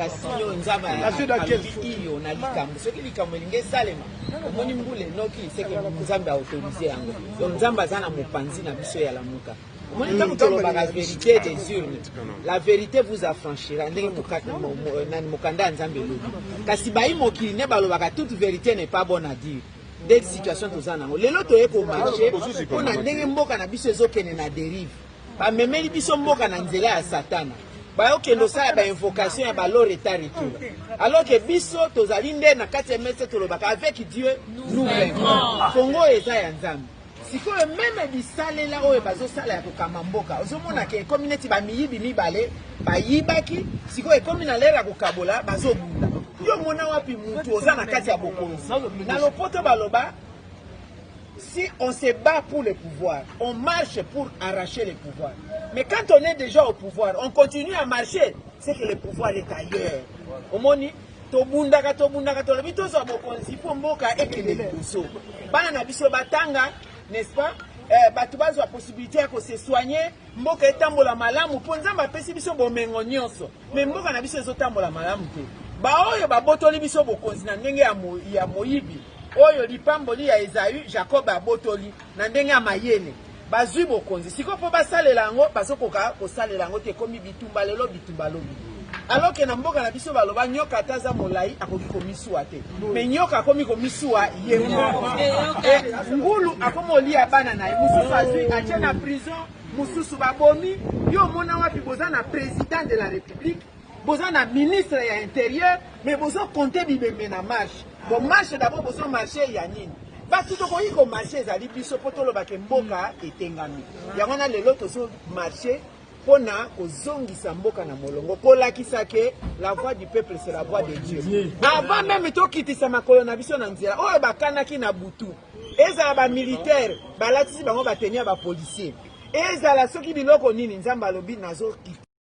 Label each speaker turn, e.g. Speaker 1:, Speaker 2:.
Speaker 1: Kasi yo Nzambe alobi iyo na likambo, soki likambo elingi esalema, omoni mbula enoki, seke Nzambe autorise yango. Donc Nzambe aza na mopanzi na biso ya Lamuka. Omoni ntango tolobaka vérité des urnes, la vérité vous affranchira, ndenge nani mokanda ya Nzambe elobi. Kasi bayi mokili nde balobaka toute vérité n'est pas bonne à dire. Nde situation toza nango lelo, toye komarcher mpo na ndenge mboka na biso ezokende na dérive. Bamemeli biso mboka na nzela ya Satana, bayokende osala bainvocation ya baloreta retour, alors que biso tozali nde na kati ya mese, tolobaka avec Dieu nous vaincrons. Kongo eza ya Nzambe. Sikoyo même bisalela oyo bazosala ya kokamba mboka, ozomona ke ekomi neti bamiyibi mibale bayibaki. Sikoyo ekomi na lere ya kokabola, bazobunda. Yo mona wapi mutu oza na kati ya bokonzi? Na lopoto baloba: si on se bat pour le pouvoir, on marche pour arracher le pouvoir. Mais quand on est déjà au pouvoir, on continue à marcher, c'est que le pouvoir est ailleurs. Omoni, tobundaka, tobundaka, tolobi tozwa bokonzi mpo mboka ekende liboso, bana na biso batanga, n'est-ce pas? Bato bazwa possibilité ya kose soigner, mboka etambola malamu, mpo Nzambe apesi biso bomengo nyonso. Mais mboka na biso ezotambola malamu te. Baoyo babotoli biso bokonzi na ndenge ya moyibi, oyo lipamboli ya Ezau Jacob abotoli na ndenge ya mayele, bazwi bokonzi. Sikoyo mpo basalela yango, bazokoka kosalela yango te. Ekomi bitumba lelo, bitumba lobi, alors que na mboka na biso baloba nyoka ata aza molai akoki komisuwa te. Mais nyoka akomi komisuwa ye moko. Ngulu akomi olia bana na ye. Mosusu azwi, atie na prison, mosusu babomi. Yo omona wapi boza na président de la République, boza na ministre ya Intérieur, mais bozocompter bibembe na marche? Bon, marche d'abord, bozomarcher ya nini? Bato tokoki komarcher ezali biso, mpo tolobake mboka etengami. Yango wana lelo tozomarcher mpona kozongisa mboka na molongo, kolakisa ke la voix du peuple, c'est la voix de Dieu. Avant même tokitisa makolo na biso na nzela oyo bakanaki na butu, ezala bamilitaire balatisi bango batenue ya bapolicier, ezala soki biloko nini, Nzambe alobi nazokita.